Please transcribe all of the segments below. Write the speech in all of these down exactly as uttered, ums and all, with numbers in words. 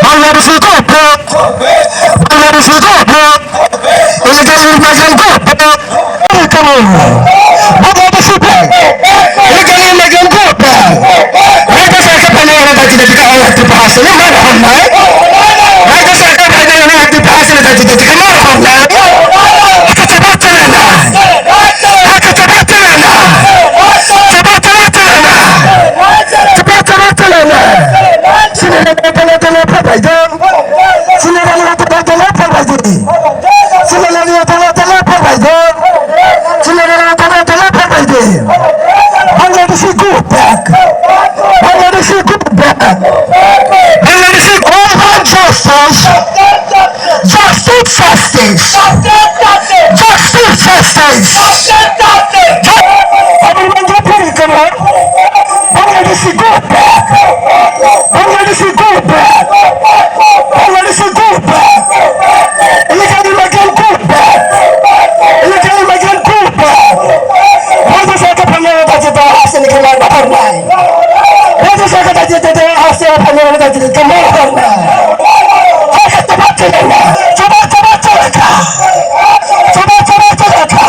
Bangladeshi go back! Bangladeshi go back! Illegal immigrant go back! Come on! Bangladeshi back! Illegal immigrant go back! Raja Sarkar phaina hwnwi dachi dachi kha, Tripura hasteni mana hwnwi. Raja Sarkar phaina hwnwi Tripura hasteni dachi dachi kha, mana hwnwi. Hakhe chobak chwla nai. Hakhe chobak chwla nai. Chobak chwla nai. Chobak chwla nai. Chini rang tole tole phabai do. Chini rang tole tole phabai di. Chini rang tole tole phabai do. Chini rang tole tole phabai di. Bangladeshi go back. Bangladeshi go back. Bangladeshi all want justice. Justice, justice. Justice, justice. Bangladeshi go back. Bangladeshi go back. Bangladeshi go back. Illegal immigrant go back. Illegal immigrant go back. Raja Sarkar phaina dachi dachi hasteni khe mana hwnwi. Raja Sarkar dachi dachi hasteni phaina dachi dachi kha, mana hwnwi. Hakhe chobak chwla nai. Chobak chobak chwla kha. Chobak chobak chwla kha.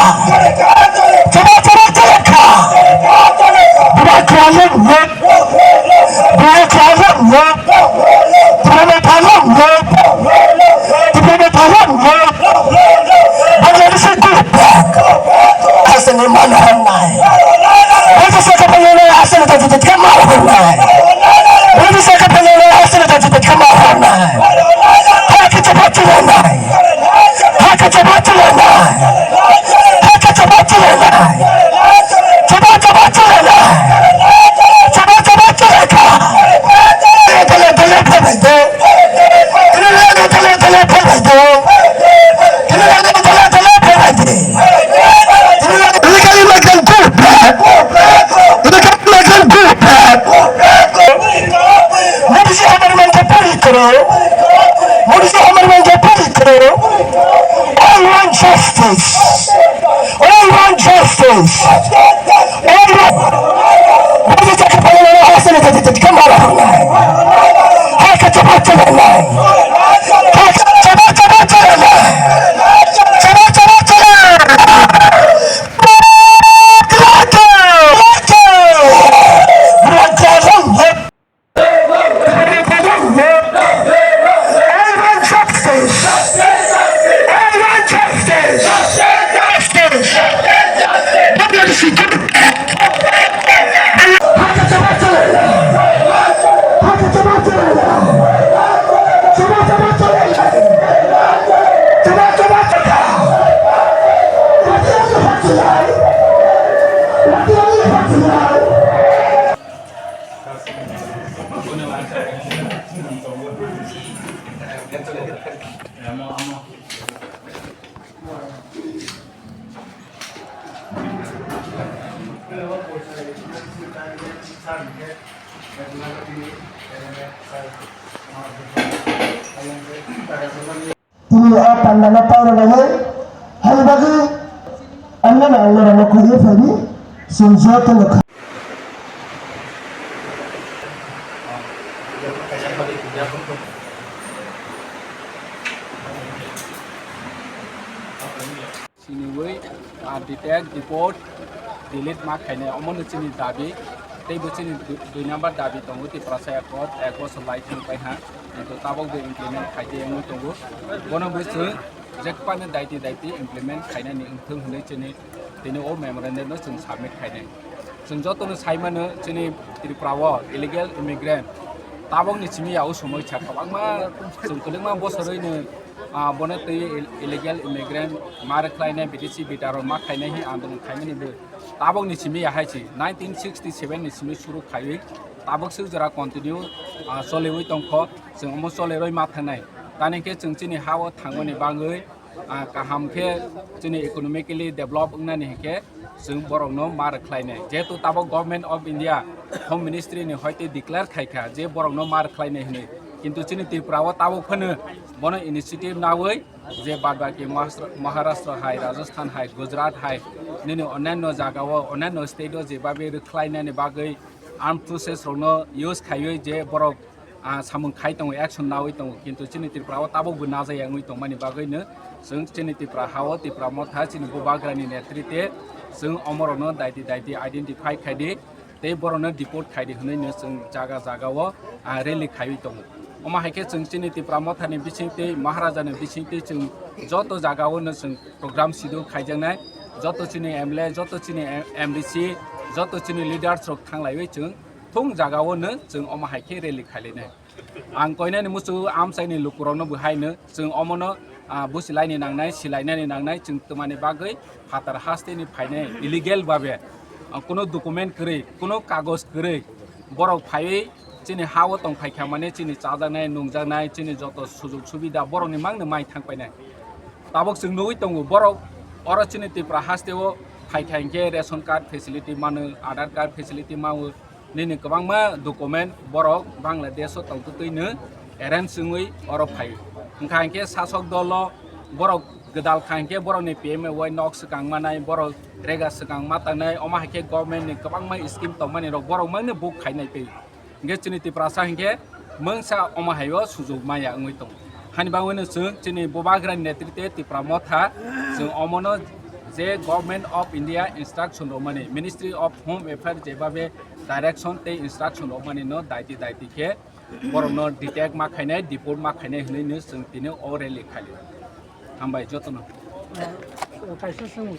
Chobak chobak chwla kha. Bubagra lok lok. Bubagra lok lok. Bubagra lok lok. Bubagra lok lok. Bangladeshi go back. Hasteni mana hwnwi. Raja Sarkar phaina hwnwi hasteni dachi dachi kha, mana hwnwi. Raja Sarkar phaina hwnwi hasteni dachi dachi kha, mana hwnwi. Hakhe chobak chwla nai. Hakhe chobak chwla nai. Hakhe chobak chwla nai. Chobak chobak chwla nai. Chobak chobak chwla kha. Tole tole phabai do. Tole tole tole phabai do. Tole tole tole phabai di. Illegal immigrant go back. Illegal immigrant go back. Modi ji hamari mangkha pari karo. Modi ji hamari mangkha pari karo. I want justice. I want justice. I want. Modi ji hamari mangkha pari karo. Hakhe chobak chwla nai. Hakhe chobak chwla nai. Chobak chobak chwla nai. Tini o panda no tang rwna bagwi, hani bagwi ang nano ang norok no khuiwi phaidi, chwng joto no kha. Siniwi, ah, detect, deport, delete ma khainai, omono chini dabi. Teibo chini dui, dui number dabi tongo, Tiprasa Accord, ek bosor lai thang pai ha. Kintu tabok bo implement khaidi wngwi tongo. Bono bo chwng jekpani daiti daiti implement khainani wngthung hwnwi chini tini o memorandum no chwng submit khainai. Chwng jotono sai mano, chini Tripura o illegal immigrant tabokni simi ya o somoi sa kwbangma chwng kwlwngma bosorwi no, ah, bono twi ill-, illegal immigrant ma rwkhlainai, bidesi bidarok ma khainai hi andolon khaimani bo tabokni simi ya hai se nineteen sixty seven ni simi suru khaiwi tabok swk jora continue, ah, choliwi tongkho, chwng omo cholerwi ma thangnai. Tani khe chwng chini ha o thangmani bagwi, ah, kaham khe chini economically develop wngnani hinkhe chwng borokno ma rwkhlainai. Jehetu tabok Government of India Home Ministry ni hoite declare khaikha je borokno ma rwkhlainai hinwi. Kintu chini Tripura o tabuk phano bono initiative nawi je bad baki Mahastra-, Maharashtra hai, Rajasthan hai, Gujarat hai, nini onyanyo jaga o, onyanyo state o jebabe rwkhlainani bagwi armed forces rokno use khaiwi je borok, ah, samung khai tongo, action nawi tongo, kintu chini Tripura o tabuk bo najaya wngwi tongmani bagwi no chwng chini Tripura ha o Tripura motha chini Bubagrani netrite chwng omorokno daiti daiti identify khaidi. Tei borokno deport khaidi hwnwi no chwng jaga jaga o, ah, rally khaiwi tongo. Omo hai khe chwng chini Tripura mothani bising tei Maharaja ni bising tei chwng joto jaga o no chwng program sidu khaijaknai, joto chini M L A, joto chini M D C, joto chini leaders rok thanglaiwi chwng thung jaga o no chwng omo hai khe rally khailainai. Ang koinani muchungo amchaini lukurokno bo haino chwng omono, ah, busilaini nangnai, silainani nangnai, chwng twmani bagwi phatar hasteni phainai illegal babe, ah, kuno document kwrwi, kuno kagoj kwrwi borok phaiwi chini ha o tong phaikha mane chini chajaknai, nungjaknai, chini joto sujog subida borokni mangno mai thang painai. Tabuk chwng nugwi tongo borok oro chini Tripura haste o phaikha hinkhe ration card facility mano, Aadhaar card facility mano, nini kwbangma document borok Bangladesh o tongtwtwi no arrange wngwi oro phai. Wngkha hinkhe sasok dolo borok gwdal kha hinkhe borokni P M A Y nok swkang manai, borok rega swkang ma tangnai, omo hai khe government ni kwbangma scheme tongmani rok borok mangno book khainai twi. Hinkhe chini Tiprasa hinkhe mungsa omo hai o sujog maya wngwi tongo. Hani bagwino chwng chini Bubagrani netrite Tipra Motha chwng omono je Government of India instruction rwmani, Ministry of Home Affairs jebabe direction tei instruction rwmani no daiti daiti khe borokno detect ma khainai, deport ma khainai hwnwi no chwng tini o rally khali. Hambai jotono. Kaisa swng